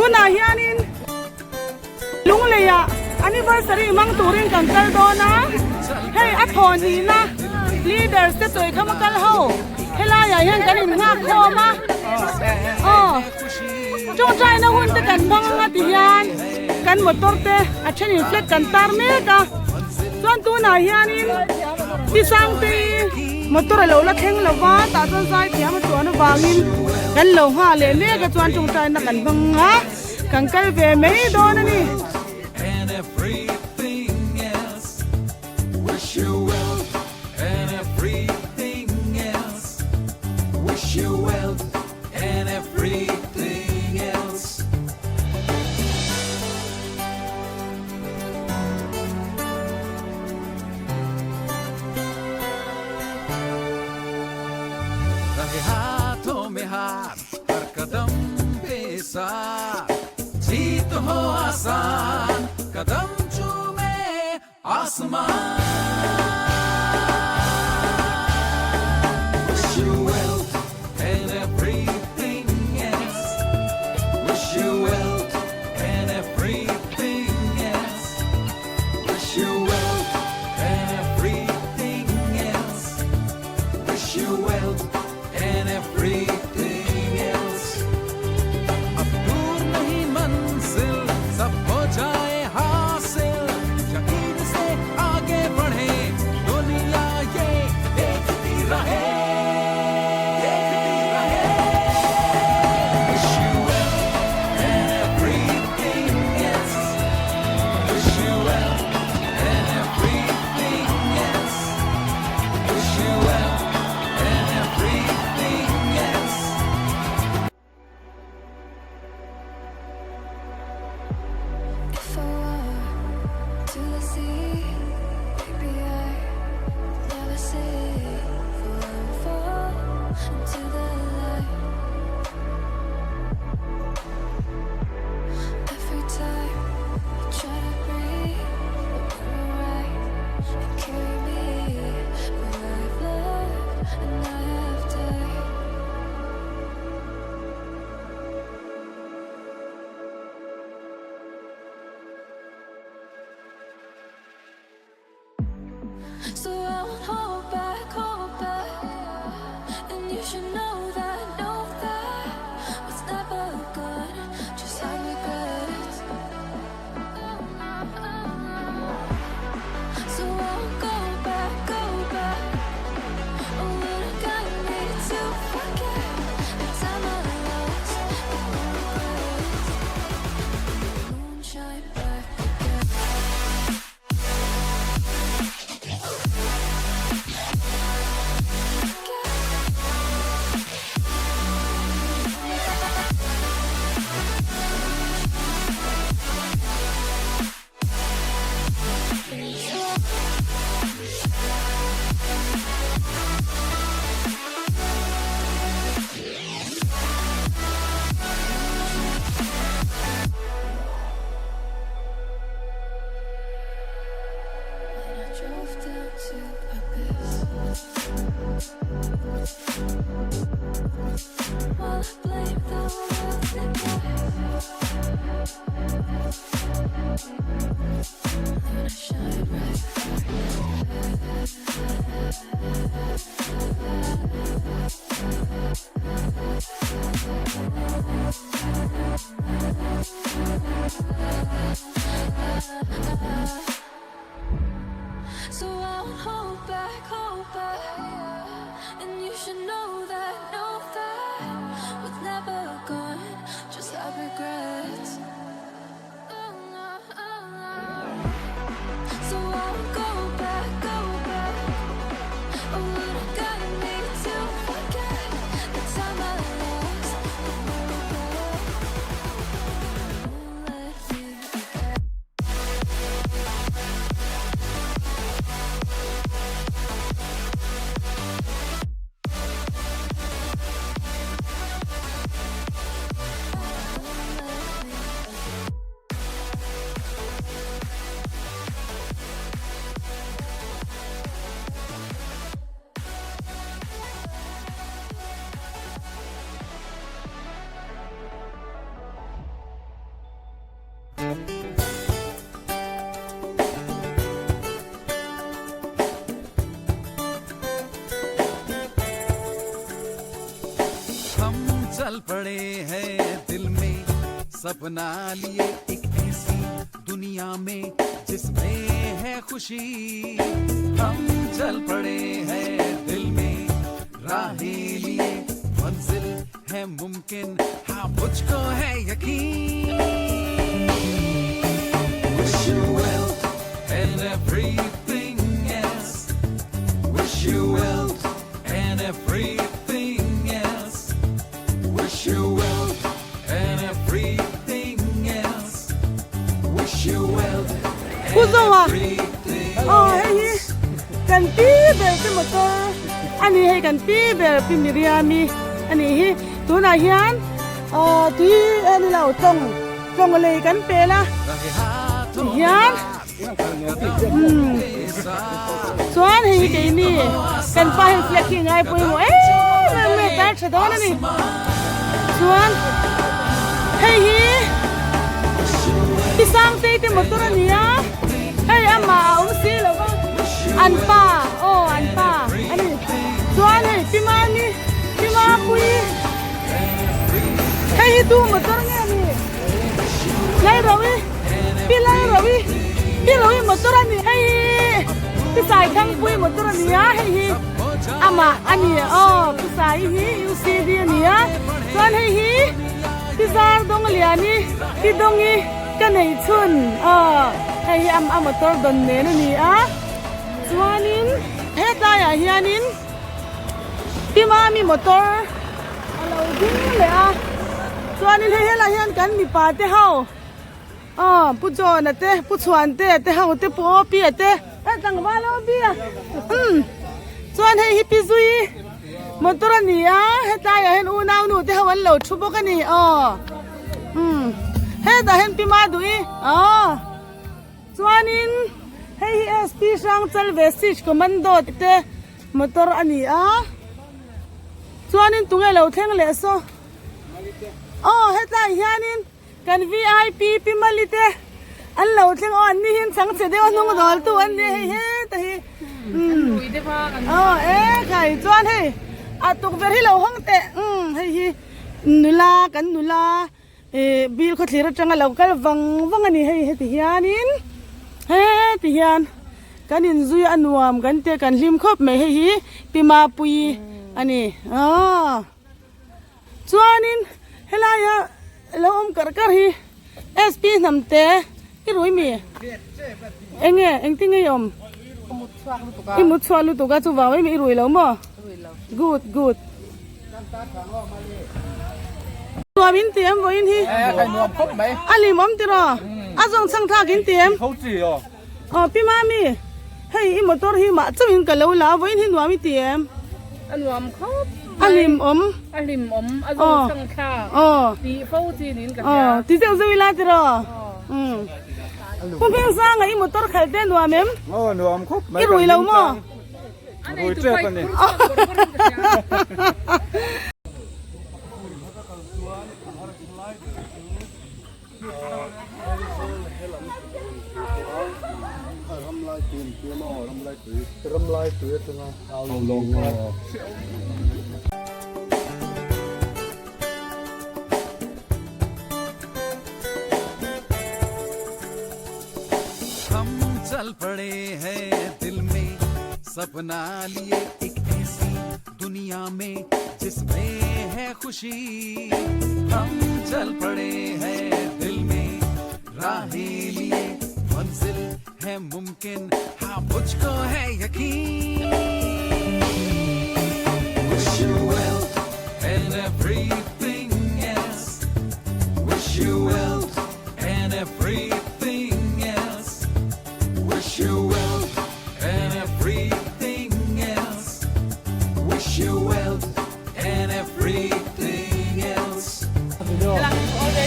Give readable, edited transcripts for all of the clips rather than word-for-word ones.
Tunah hianin Lungleiah anniversary hmang turin kan kal dawn a, hei a thawhnihna leaders te chawi kham a kal ho helaiah hian kan innghak khawm a, aw tawngtaina hun te kan hmang anga ti hian kan motor te a thenin flag kan tar mek a, chuan tunah hianin Tisangtei motor a lo la thleng lo va, tah chuan zaithiam a chuan avangin kan lo nghah leh mek a chuan tawngtaina kan hmang a. Kan kal ve mai dawn a ni. Pu Zoa aw hei hi kan pi ber te motor a ni hei kan pi ber pi Miriami a nih hi tunah hian aw tui a ni lo tawng tawng lei kan pel a tihian umm chuan hei hi keini kan pa hian flag hi a ngai pawimawh em em mai a tar tha dawn a ni chuan hei hi pi Sangtei te motor a ni a hei amah a awm si lo va an pa aw an pa a ni chuan hei pi Mami pi Mapuii hei hi tu motor nge a ni Lalrovi. Pi Lalrovi Pi Rovi motor a ni hei hi Pi Saithangpui motor a ni a hei hi amah a ni aw Pi Sai hi UCD a ni a chuan hei hi Pi Zardawngliani Pi Dawngi ka nei chhun aw hei hi a motor dawn nen a ni a chuanin hetlaiah hianin Pi Mami motor a lo ding leh a chuanin hei helaiah hian kan mipa te ho aw pu John a te pu Chhuante te ho te pu Opi a te eh tlangval Opi a umm chuan hei hi pi Zui motor a ni a hetlaiah hian unau nu te ho an lo thu bawk a ni aw umm hetah hian pi Maduhi aw chuanin hei hi SP Hrangchal Vestige Commando te motor a ni a. Chuanin tunge lo thleng leh saw? Aw hetlai hianin kan vip Pi Mali te an lo thleng aw an ni hian chang che deuh a hnung dawl tu an ni hei heta hi umm aw e khai chuan hei a tukverh hi lo hawng teh umm hei hi nula kan nula Ih bil khawthlir atanga lo kal vang vang a ni hei heti hianin heti hian kan inzui a nuam kan tia kan hlim khawp mai hei hi Pi Mapuii a ni aw chuanin helaia lo awm kar kar hi SP Hnamte i rui mi enge engtin nge i awm i mut chhuak lutuk a chuvang mai i rui lo maw good good. Nuam in ti em vawiin hi? A lim awm tiraw? A zawng chhang thlak in ti em? Aw Pi Mami, hei i motor hi mah chauh in ka lo la a, vawiin hi nuam i ti em? A nuam khawp mai. A lim awm. A lim awm, a zawng chhang thlak. Aw. Tih fo chin in ka hria. Aw, ti zeuh zeuh ila tiraw? Aw. Pu Hmingsanga i motor khalh te nuam em? Aw nuam khawp mai. I rui lo maw? Rui tep a ni.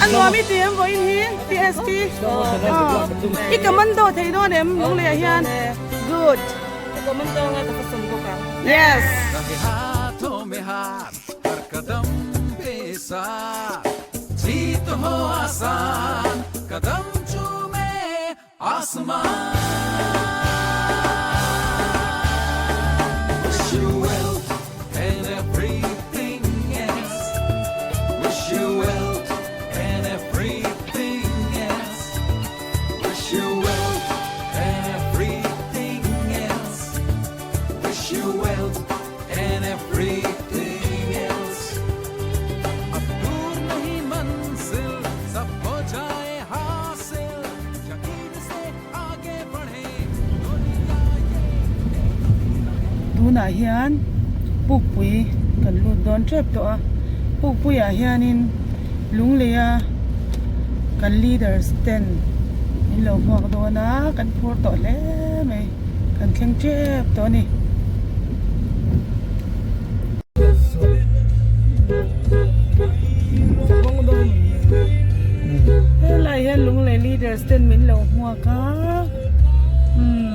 A nuam i ti em vawiin hi PSP i commando thei dawn em lung leh ah hian good yes. Tunah hian pukpui kan lut dawn tep tawh a, pukpuiah hianin Lungleia kan leaders ten min lo hmuak dawn a, kan phur tawh hle mai, kan thleng tep tawh a ni. Helai hian Lunglei leaders ten min lo hmuak a umm.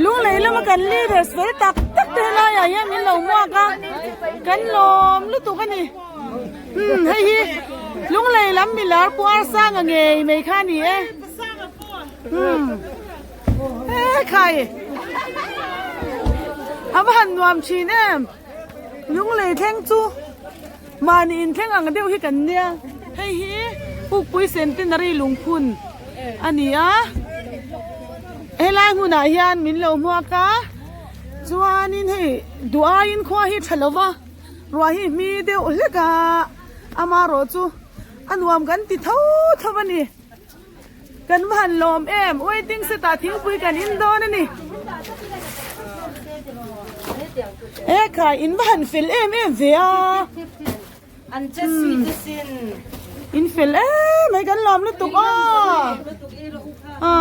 Lunglei lama kan leaders fel tak tak te helaiah hian min lo hmuak a, kan lawm lutuk a ni. Umm hei hi Lunglei lam milar Pu Arsanga ngei mai kha a ni e. Umm he khai a va han nuam thin em Lunglei thleng chu mahni inthleng ang deuh hi kan nia. Hei hi Pukpui Centenary lungphun a ni a, helai hmunah hian min lo hmuak a, chuanin hei duh aiin khua hi tha lo va, ruah hi hmi deuh hlek a, amaherawh chu a nuam kan ti tho tho a ni. Kan va han lawm em, waiting set ah thingpui kan in dawn a ni. E khai in va han fel em em ve a. An che sweet a sin. In fel em mai kan lawm lutuk a. A.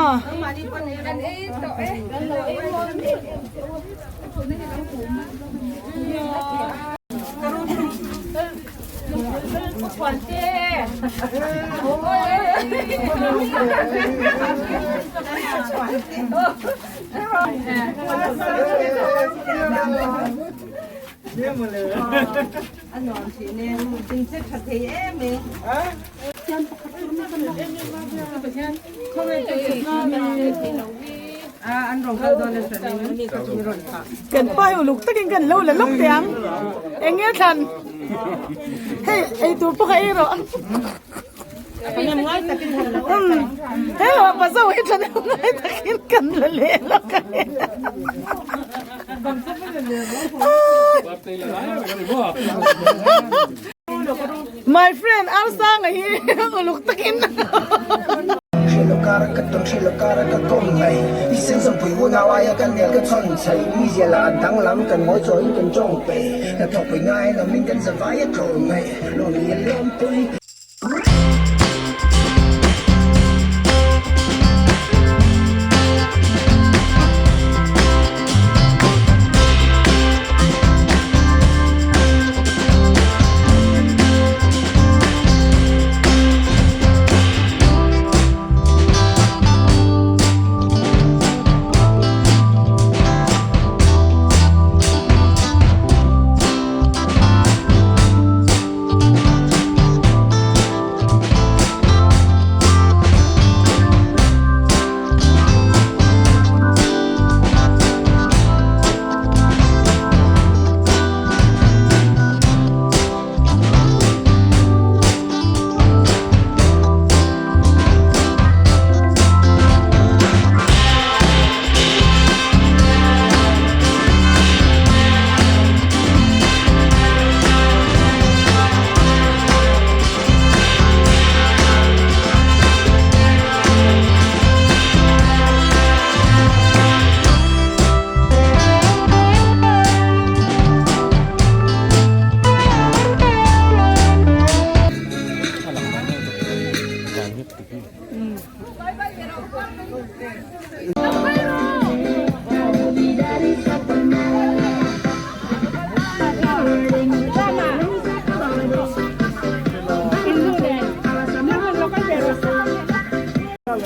A nuam thin e, in che tha thei em e. Kan pa hi uluk takin kan lo la lawk teh ang. Eng nge thlan? Hei ei tur pawh kha ei rawh. Hei ho pa zo hi thlan ngai takin kan la leh lawk a ni. My friend Arsanga hi uluk takin.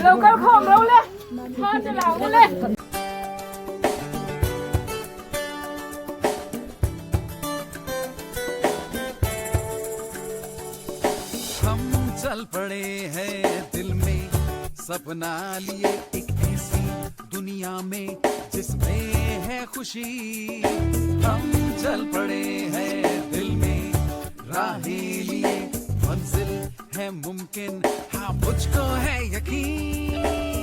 Lo kal khawm lo le, thla te la u le. राहें लिए मंजिल है मुमकिन हाँ मुझको है यकीन।